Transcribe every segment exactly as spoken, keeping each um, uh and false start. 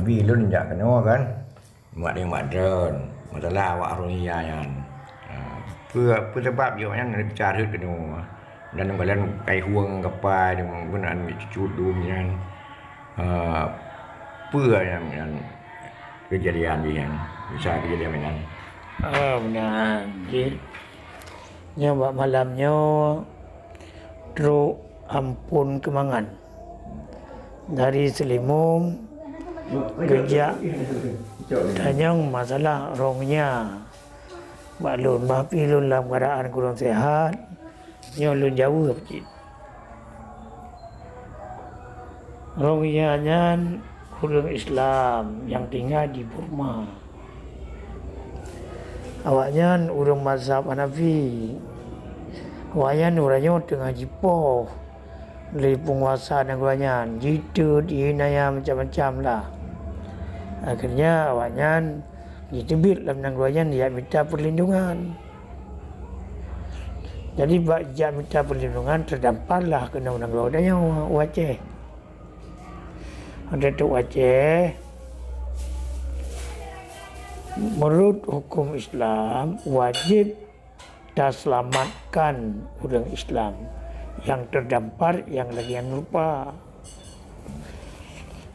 Bi lôn jak keunoe kan, mat nyoe mat droen, masalah awak Rohingya nyan. Ha, peue, peue sabab jih awak nyan bicara rhot keunoe. Dan kalon kai hueng kapai, deungon geunan cucut dum nyan. Ha, peue nyan, nyan keujadian jih nyan, bisa keujadian nyan. Oh, meunan jih. Nyoe bak malam nyoe trok amphon keumangan. Dari Seulimum geujak tanyong masalah Rohingya bak lôn, bah pih lôn lam keuadaan kurang sehat, nyoe lôn jaweueb cit. Rohingya nyan ureuëng Islam nyang tinggai di Burma. Awaknyan ureuëng mazhab Hanafi. Awaknyan uroe nyoe teungoh jipoh lé peunguasa nanggroe nyan, jiteuet, jiinaya macam-macam lah. Akhirnya awaknyan jiteubiet lam nanggroe nyan jak mita perlindungan. Jadi bak jak mita perlindungan teudamparlah keunoe nanggroe tanyoe u Aceh. Watée trok u Aceh, meunurot huköm Islam wajéb taseulamatkan ureuëng Islam nyang teudampar nyang lagée nyan rupa.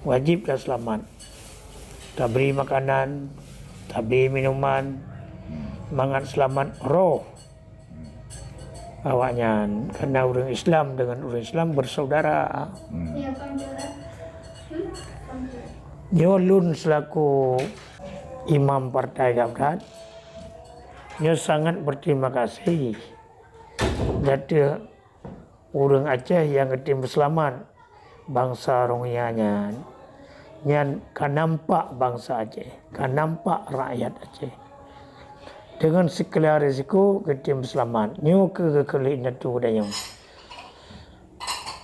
Wajéb taseulamat. Tabri makanan, tabri minuman, mangat seulamat roh awaknyan, karena ureuëng Islam dengan ureuëng Islam bersaudara. Nyoe lôn selaku imam partai Gabdat, nyoe sangat berterima kasih gata ureuëng Aceh nyang geutem peuseulamat bansa Rohingya nyan, nyan ka nampak bansa Aceh, ka nampak rakyat Aceh. Deungon sikala risiko geutem peuseulamat. Nyoe keuh geukheun lé indatu geutanyoe.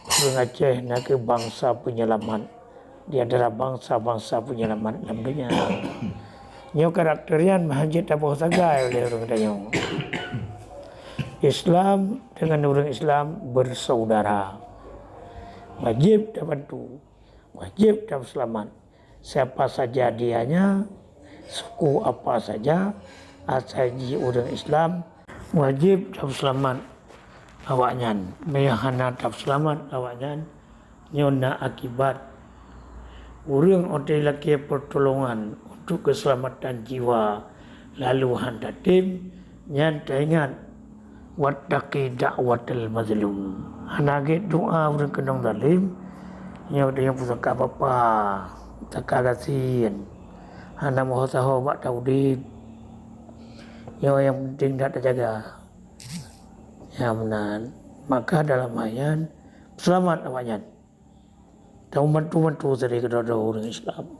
Ureuëng Aceh nakeuh bansa peunyeulamat di antara bansa-bansa peunyeulamat lam donya. Nyoe karakter nyan meuhan jeuet taboh sagai oleh ureuëng tanyoe. Islam dengan ureuëng Islam bersaudara. Wajéb tabantu, wajéb tapeuseulamat. Siapa saja dianya, suku apa saja, asai jih ureuëng Islam, wajéb tapeuseulamat awaknyan. Meunyoe hana tapeuseulamat awaknyan, nyoe na akibat. Ureuëng watée lakée pertolongan untuk keselamatan jiwa lalu han tatem, nyan taingat, "Wattaqi da'watal mazlum." Hana gét doa ureuëng keunong zalim, nyoe tanyoe pusaka papa, pusaka gasien. Hana meuho saho bak taudeb. Nyoe nyang penting that tajaga. Nyang meunan. Maka dalam hal nyan, seulamat awaknyan. Tabantu-bantu sabe keudroe-droe ureuëng Islam.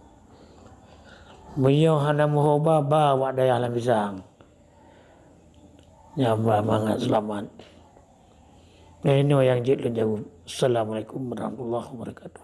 Meunyoe hana meuho ba, ba awak dayah lam pisang. Nyang ba mangat seulamat. Nyoe nyang jeuet lôn jaweueb. Assalamualaikum warahmatullahi wabarakatuh.